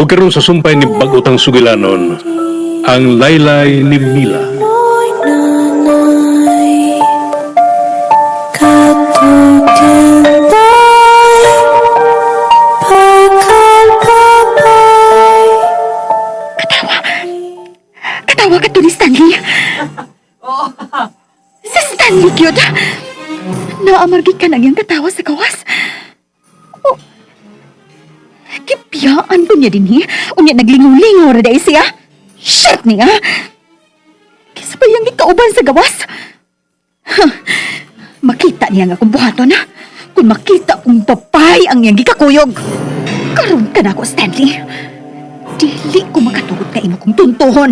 O karon sa sumpay ni bag-otang sugilanon, ang laylay ni Mila. Nanay, katutinday, pakalpapay. Katawa ka to ni Stanley. Si Stanley cute. Naamargi ka nang iyang katawa sa kawas. Oh. Kipiyaan ko niya din eh. Unya naglingaw-lingaw ra dahil siya. Shit niya. Kisa pa iyang gikauban sa gawas. Huh. Makita niya nga kung buhaton na. Kung makita kong babae ang iyang gikakuyog. Karon ka na ako, Stanley. Dili ko makatugot ka imo kong tuntuhon.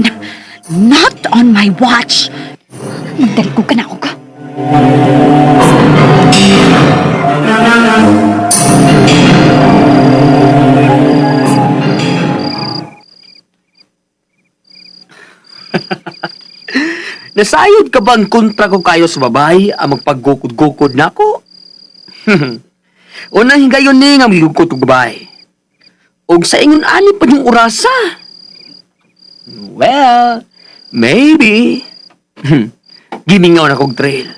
Not on my watch. Magdali ko ka na ako ka. Nasayod ka bang kontra ko kayo sa babae ang magpaggukod-gukod nako? Unang higayon ni nga magigukod og babae. Og sa ingon ani pa yung orasa. Well, maybe. Gimingaw na kog trail.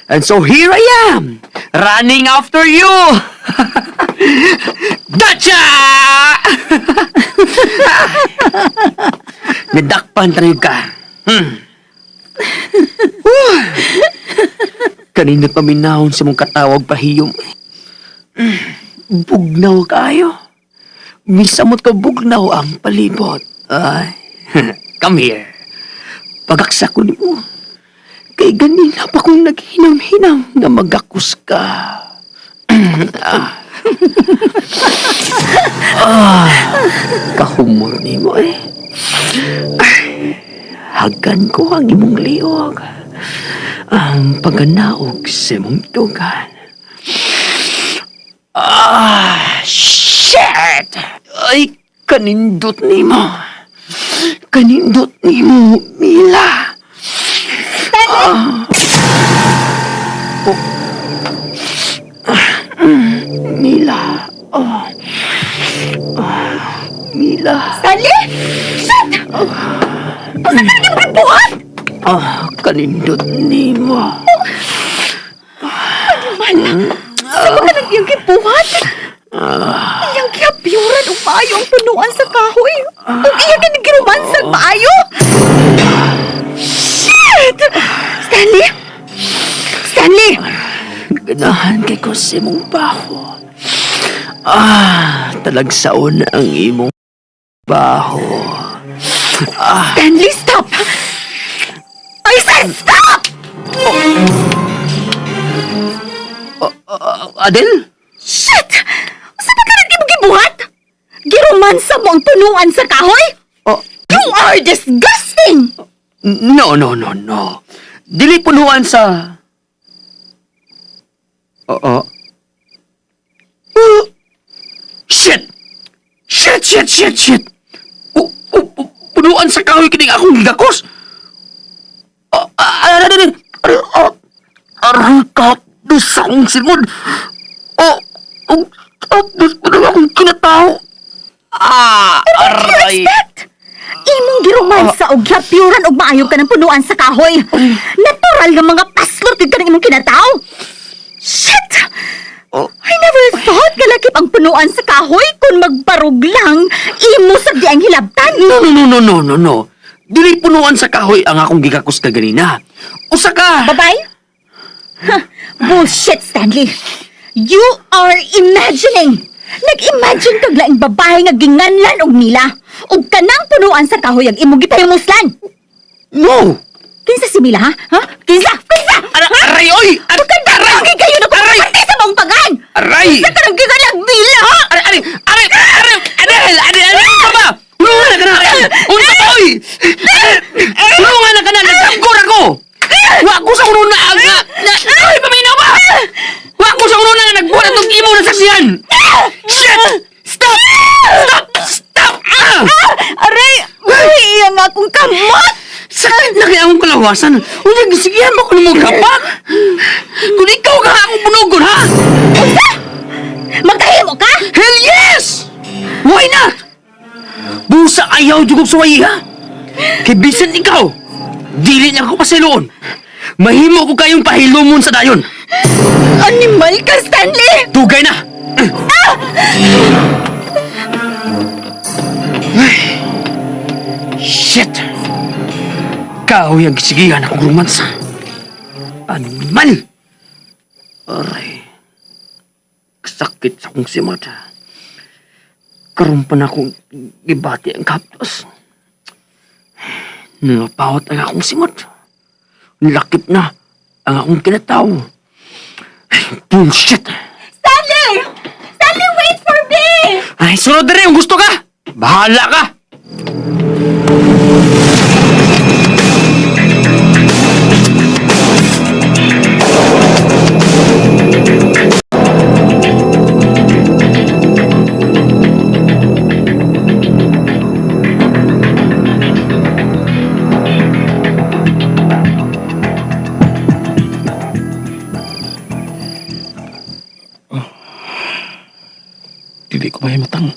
And so here I am, running after you. Gotcha! Nadakpan tayo ka. Kanina pa minahon sa mong katawag pahiyom. Bugnaw kayo. Misamot ka bugnaw ang palibot. Ay, come here. Pagaksa ko nimo. Kay ganina pa kong naghinam-hinam nga magakos ka. ah. ah, kahumor nimo eh. Ay, hagan ko ang imong liog. Ang pagkanaog sa imong dugan. Ah, shit! Ay, kanindot nimo. Kanindot nimo, Mila. Ah. Oh. Ah, Mila. Oh. Ah, Mila. Stanley! Shit! Basta ka naging buhat! Ah, kanindot nimo. Animal! Sa mga nang iyang gibuhat? Iyang giapyuran og maayo ang punuan sa kahoy. Ug iya ka giromansag maayo. Shit! Stanley! Stanley! Ganahan kay ko sa imong baho. Ah, talagsaon ang imong baho. Stanley, stop! I said stop! Ah, Adel? Shit! Sa ba ka nang imong gibuhat? Giromansa mo ang punuan sa kahoy? Oh, You are disgusting! no, no, no, no. Dili punuan sa... Oo. Oh. Shit! Shit, shit, shit, shit! Punuan sa kahoy kining akong gigakos! Ah, ah, ah, ah, ah, ah, aray ka, sa akong sinod! Oh, oh, oh, ko na akong kinatao! Ah, aray! Expect? Imong giromansa og giapyuran og maayo ka ng punuan sa kahoy. Natural nga mga paslot gyud ka ng imong kinatao. Shit! Oh. I never thought nga lakip ang punuan sa kahoy kung magbarog lang imo sa di ang hilabtan. No, no, no, no, no, no, no. Dili punuan sa kahoy ang akong gigakos kaganina. Usa ka! Babay? Huh, bullshit, Stanley. You are imagining. Nag-imagine kag laing babae nga ginganlan og nila. Ug kanang punuan sa kahoy ang imong gipahimuslan. No! Kinsa si Mila, ha? Ha? Kinsa? Kinsa? Aray, oy! Aray! Aray! Kayo na Aray! pati sa maong pagan! Aray! Kinsa ka nang gigalag Mila, ha? Aray, aray, aray, aray, Adel, Adel, Adel, unsa ba? Hulungan na ka na, Adel! Unsa ba, oy? Hulungan na ka na, nagkamgor ako! Wa ko sa uno na, nga, na, oy, paminaw ba? Wa ko sa uno na nga nagbuhat atong imo na saksihan! Shit! Stop! Stop! Stop! Ah! Aray! Uy, iya nga akong kamot! Sakit na kaya akong kalawasan. Unya, gisigihan mo ko ng mga kapak. Kung ikaw ka akong bunugon, ha? Unsa? Magkahimo ka? Hell yes! Why not? Busa ayaw jugog suwayi ha. Kay bisan ikaw, dili na ako pasiloon. Mahimo ko kayong pahilumon sa dayon. Animal ka, Stanley! Dugay na! Ay, shit! Kahoy ang gisigihan akong romansa. Animal! Aray. Sakit sa akong simata. Karoon pa na akong gibati ang kaptos. Napawat ang akong simat. Lakip na ang akong kinataw. Ay, bullshit! Stanley! Stanley, wait for me! Ay, sunod na rin kung gusto ka! Bahala ka! Dili ko mahimatang.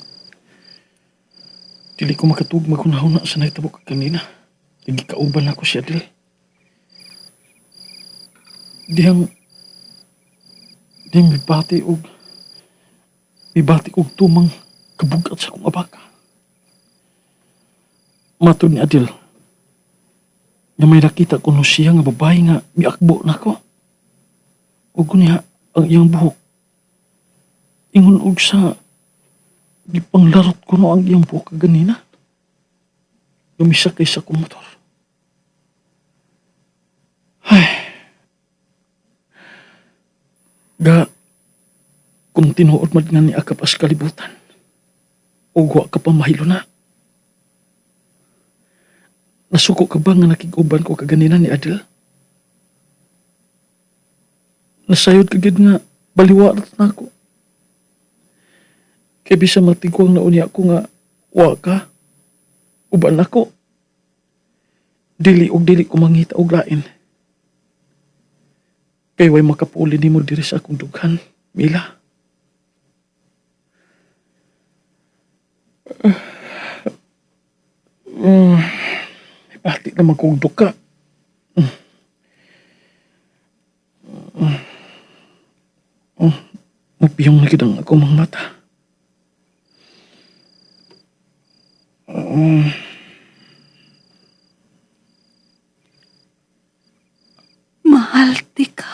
Dili ko makatug maghunahuna sa nahitabo kanina. Nagikauban ako si Adel. Dihang dihang mibati og tumang kabugat sa akong abaka. Matod ni Adel, nga may nakita ko no siya nga babae nga miakbo nako. Ug niya ang iyang buhok. Ingon og sa gipanglarot ko no ang iyang buhok kaganina. Lumisakay sa akong motor. Ay. Ga, kung tinuod man nga ni akap as kalibutan, o wa ka pa mahilo na. Nasuko ka ba nga nakiguban ko kaganina ni Adel? Nasayod ka gid nga baliwarat na ako. Kay bisa matigwang na unya ko nga wa ka. Uban ako. Dili og dili ko mangita og lain. Kay way makapuli nimo diri sa akong dughan, Mila. Pati naman kong duka. Mupiyong na gid ang akong mga mata. Mahal ti ka.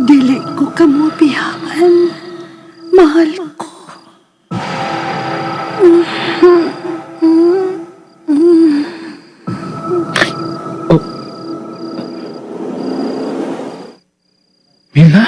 Dili ko kamo biyahan. Mahal ko. Mila?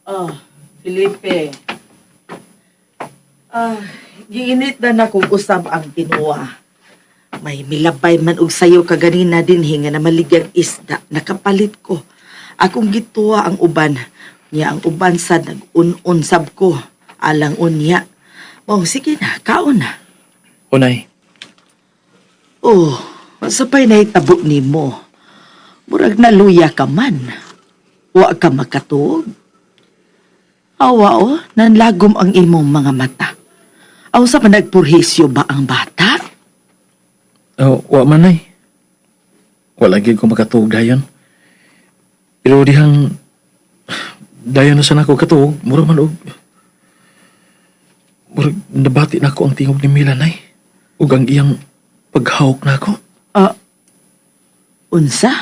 Oh, Felipe. Ah, giinit na na kung usab ang tinuwa. May milabay man og sayo kaganina dinhi nga namaligyag isda. Nakapalit ko. Akong gituwa ang uban. Nya ang uban sa nag-un-un sab ko. Alang unya. Oh, sige na, kaon na. Unay, Oh, sapay nahitabo nimo. Murag naluya ka man. Wa ka makatuog. Awa o, nanlagom ang imong mga mata. Aw sa pa nagpurhisyo ba ang bata? Oh, wa man ay. Wala gyud ko makatuog dayon. Pero dihang dayon na sana ko katuog, mura man og murag nabati na ako ang tingog ni Mila nay. Ug ang iyang paghawk na ako. Ah, unsa?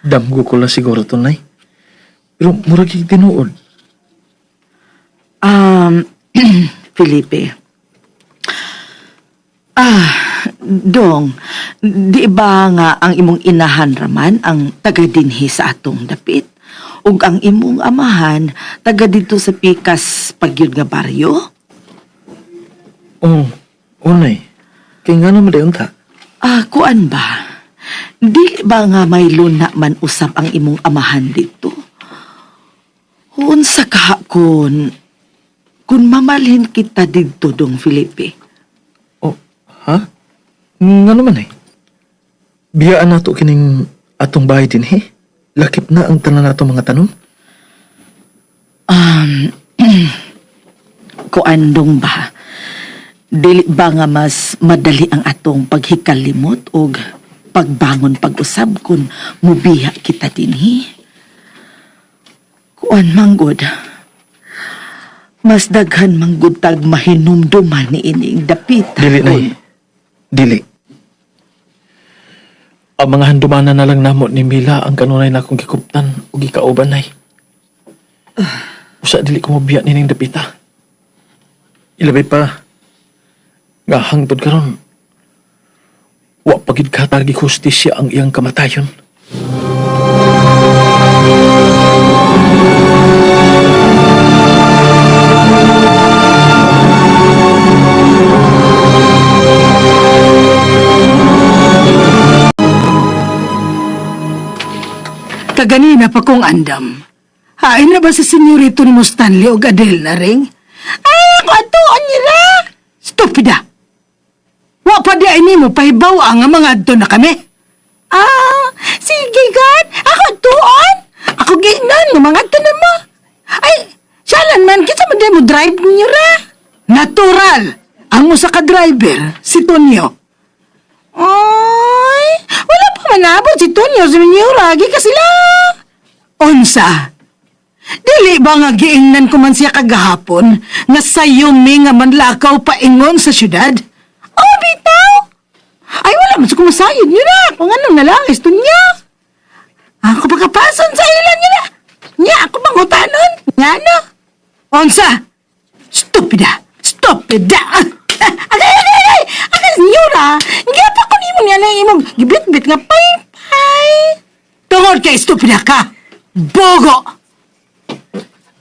Damgo ko lang siguro to nay. Pero murag gyud tinuod. Um, Felipe. Ah, Dong, di ba nga ang imong inahan raman ang taga dinhi sa atong dapit? Ug ang imong amahan taga dito sa Pikas pagyud nga baryo? Oh, unay. Kay nga naman dayon ta. Ah, kuan ba? Dili ba nga may luna man usab ang imong amahan dito? Unsa ka kun mamalhin kita didto dong Felipe? Oh, ha? Nga naman eh. Biyaan nato kining atong bahay din he. Lakip na ang tanan nato mga tanom. Kuandong ba? Dili ba nga mas madali ang atong paghikalimot og pagbangon pag-usab kun mubiya kita dinhi? Kuan manggod. Mas daghan manggod tag mahinumduman ni ining dapita. Dili nay. Dili. Ang mga handumanan na lang namo ni Mila ang kanunay na akong gikuptan o gikauban nay. Usa dili ko mobiya nining dapita. Ilabay pa nga hangtod karon wa pagid katagi hustisya ang iyang kamatayon. Kaganina pa kong andam. Hain na ba sa senyorito ni mo Stanley o Adele na ring? Ay, ako atuon nila! Stupida! Wa pa di ay nimo pahibaw ang mga adto na kami. Ah, sige gan. Ako atuon. Ako giingnan nga mga adto na mo. Ay, siyalan man kinsa man di mo drive niyo ra. Natural. Ang usa ka driver, si Tonyo. Ay, wala pa manabot si Tonyo sa Minyura. Gi ka sila. Unsa? Dili ba nga giingnan ko man siya kagahapon nga sayo mi nga manlakaw paingon sa syudad? Oh, bitaw! Ay, wala man sa kumasayod niyo na. Kung anong nalangis Tonyo. Ako pagkapason sa ilan niyo na. Nya, ako mangutanon. Nga no? Unsa? Stupida! Stupida! Agay, agay, agay! Agay, senyora! Gapa ko nimo niya na imong gibit-bit nga paypay! Tungod kay stupida ka! Bogo!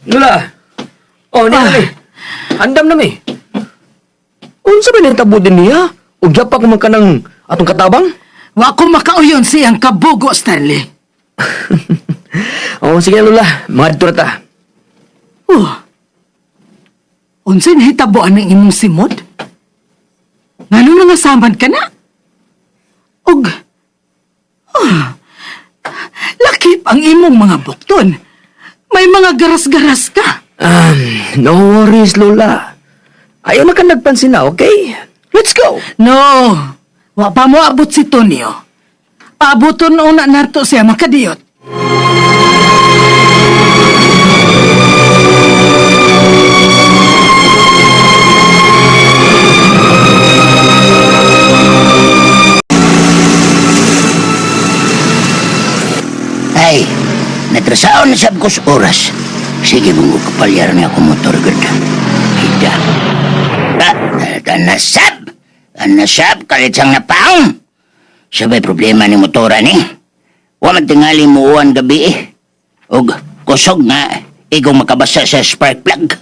Lola! Oh, niya na mi. Andam na mi. Unsa ba nitabo din niya? Ug pa ko man kanang atong katabang? Wa ko makauyon siyang kabogo, Stanley. Oh, sige na, Lola. Mga dito na ta. Oh. Unsay nahitabuan ng imong simod? Ngano nga saman ka na? Og ah, lakip ang imong mga bukton. May mga garas-garas ka. No worries, Lola. Ayaw na ka nagpansin na, okay? Let's go! No, wa pa mo abot si Tonyo. Paaboton una nato siya makadiyot. Ay, natrasaon na sab ko sa oras. Sige, bungo kapalyar niya ako motor gud. Hida. Ah, nasab! Nasab, kalit sang napaong! Sabay problema ni motora ni. Wa man tingali muuan gabi eh. Og kusog nga, igong makabasa sa spark plug.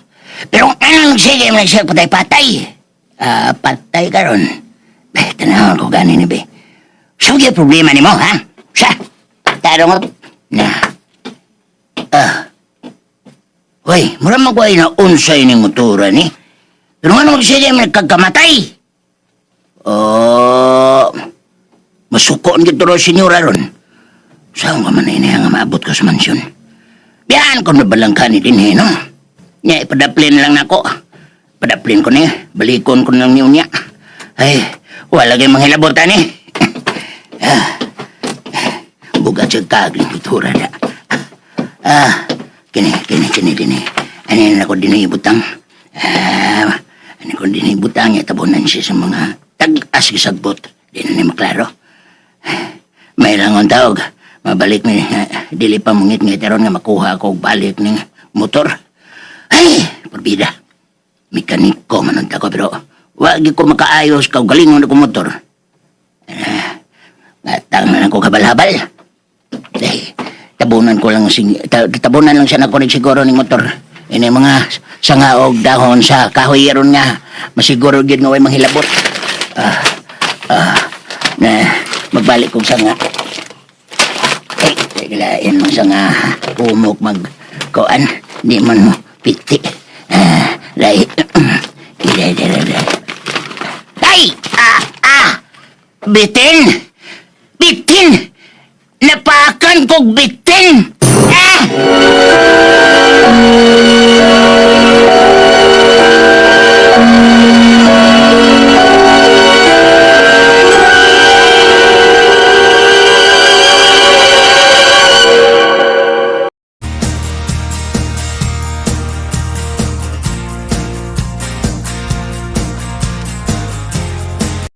Pero ano sige man siya patay-patay. Ah, patay karon. Eh, tanawon ko gani ni be. Sige problema nimo, ha? Siya. Tarong na. Ah. Hoy, mura man ko ay na unsay ni motora ni. Pero ano sige man nagkakamatay? Oh, masuko ang gituro senyora ron. Saan ka man ini nga maabot ko sa mansyon? Biyan ko nabalangka ni din no? Nya, ipadaplin lang nako. Padaplin ko niya. Balikon ko lang niyo niya. Ay, wala kay manghilabot ani. Ah, bugat sa kagling kultura na. Ah, kini, kini, kini, kini. Ano na ako din ibutang? Ah, ano ko din ibutang? Tabunan siya sa mga tag-as gisagbot. Di na ni maklaro. May langon tawag. Mabalik ni, dili pa mungit ngit aron nga makuha ko og balik ning motor. Ay, porbida. Mekaniko man unta ko pero wag gyud ko makaayos kaw galingon ako motor. Ah, Atang na lang ko kabalhabal. Ay, tabunan ko lang sing, tabunan lang siya na ko siguro ning motor. Ini mga sangaog dahon sa kahoy aron nga masiguro gyud nga way manghilabot. Ah, ah, na Magbalik kong sanga. Ay, kailain mo sanga. Umok mag kuan. Di man mo piti. Ah, lahi. Ilay, ilay, ilay. Ay! Ah! Ah! Bitin!